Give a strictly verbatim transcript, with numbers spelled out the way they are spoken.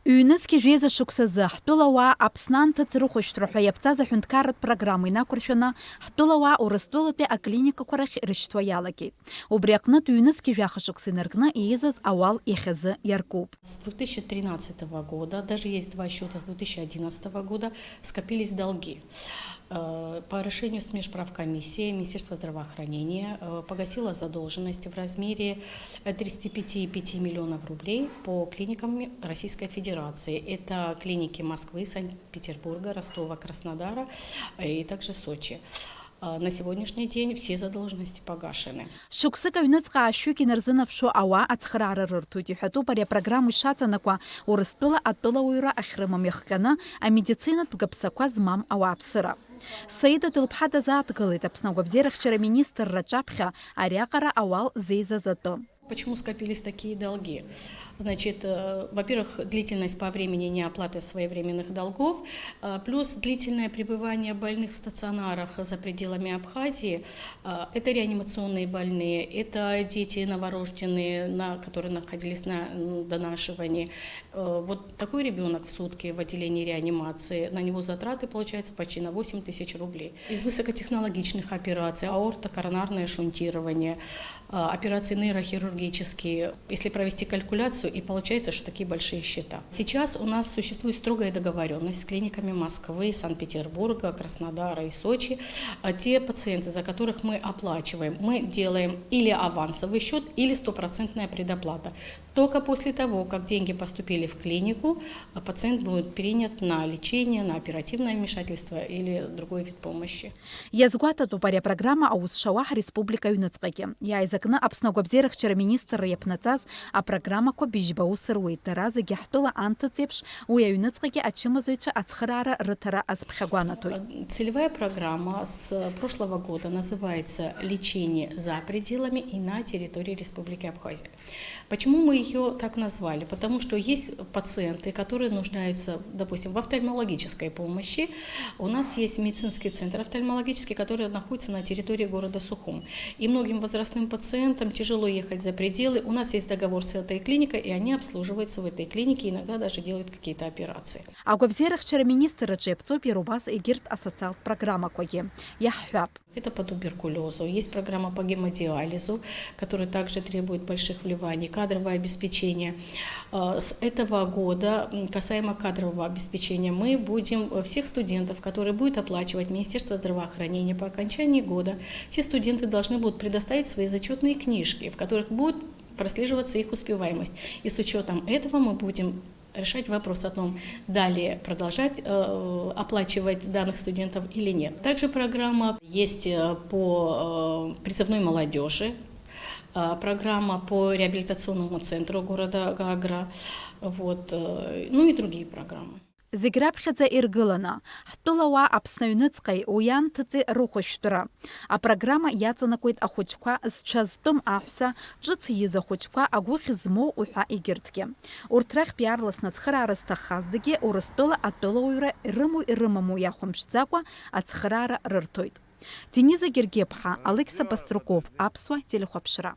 Ҩнызқьи жәеиза шықәсазы ҳтәылауаа Аԥсны анҭыҵ рыхәышәтәра ҳәа иаԥҵаз аҳәынҭқарратә программа инақәыршәаны, ҳтәылауаа Урыстәылатәи аклиникақәа рахь ирышьҭуа иалагеит. Убри аҟнытә ҩнызқьи жәаха шықәса инаркны иизаз ауал иахьазы иаркуп. С две тысячи тринадцатого года, даже есть два счета с две тысячи одиннадцатого года, скопились долги. Э, по решению Смешправкомиссии Министерства здравоохранения, э, погасила задолженность в размере, э, тридцати пяти и пяти миллионов рублей по клиникам Российской Федерации. Это клиники Москвы, Санкт-Петербурга, Ростова, Краснодара, э, и также Сочи. Э, на сегодняшний день все задолженности погашены. Шықәсык аҩныҵҟа ашәҩык инарзынаԥшуа ауаа ацхыраара рырҭоит, иҳәатәуп ари апрограмма ишаҵанакуа Урыстәыла атәылауаҩра ахьрымам иахҟьаны амедицинатә гаԥсақәа змам ауааԥсыра. Саида Дылԥҳа дазааҭгылеит Аԥсны агәабзиарахьчара министрра аҿаԥхьа ариаҟара ауал зеизаз атәы. Почему скопились такие долги? Значит, э, во-первых, длительность по времени неоплаты своевременных долгов, э, плюс длительное пребывание больных в стационарах за пределами Абхазии, э, это реанимационные больные, это дети новорожденные, на, которые находились на, м, донашивании. Э, вот такой ребёнок в сутки в отделении реанимации, на него затраты получаются почти на восемь тысяч рублей. Из высокотехнологичных операций, аортокоронарное шунтирование, э, операции нейрохирургические, если провести калькуляцию, и получается, что такие большие счета. Сейчас у нас существует строгая договорённость с клиниками Москвы, Санкт-Петербурга, Краснодара и Сочи. А те пациенты, за которых мы оплачиваем, мы делаем или авансовый счёт, или стопроцентная предоплата. Только после того, как деньги поступили в клинику, а, пациент будет принят на лечение, на оперативное вмешательство или другой вид помощи. Иазгәаҭатәуп ари апрограмма аус шауа ҳреспублика аҩныҵҟагьы. Иааизакны Аԥсны агәабзиарахьчара министрра иаԥнаҵаз апрограммақәа быжьба аус руеит, дара зегьы ҳтәыла анҭыҵ еиԥш, уи аҩныҵҟагьы ачымазаҩцәа ацхыраара рыҭара азԥхьагәанаҭоит. Целевая программа с прошлого года называется «Лечение за пределами и на территории Республики Абхазия». Почему мы её так назвали? Потому что есть пациенты, которые нуждаются, допустим, в офтальмологической помощи. У нас есть медицинский центр офтальмологический, который находится на территории города Сухум. И многим возрастным пациентам тяжело ехать за пределы. У нас есть договор с этой клиникой, и они обслуживаются в этой клинике, иногда даже делают какие-то операции. Агәабзиарахьчара министрраҿы иаԥҵоуп иара убас егьырҭ асоциалтә программақәагьы. Иаҳҳәап. Это по туберкулёзу. Есть программа по гемодиализу, которая также требует больших вливаний, кадровое обеспечение. Э, с этого года, м, касаемо кадрового обеспечения, мы будем, э, всех студентов, которые будет оплачивать Министерство здравоохранения по окончании года, все студенты должны будут предоставить свои зачётные книжки, в которых будет прослеживаться их успеваемость. И с учётом этого мы будем решать вопрос о том, далее продолжать, э, оплачивать данных студентов или нет. Также программа есть, э, по, э, призывной молодёжи, э, программа по реабилитационному центру города Гагра, вот, э, ну и другие программы. Зегь раԥхьаӡа иргыланы, ҳтәылауаа Аԥсны аҩныҵҟеи уи анҭыҵи рыхәышәтәра. Апрограмма иаҵанакуеит ахәыҷқәа зцәа зтәым аҳәса, ҿыц ииз ахәыҷқәа, агәыхь змоу уҳәа егьырҭгьы. Урҭ рахьтә иаарласны ацхыраара зҭаххаз зегьы Урыстәыла атәылауаҩра рымоу ирымаму иахәамԥшӡакәа ацхыраара рырҭоит. Дениза Гергиаԥҳа, Алықьса Баструков, Аԥсуа телехәаԥшра.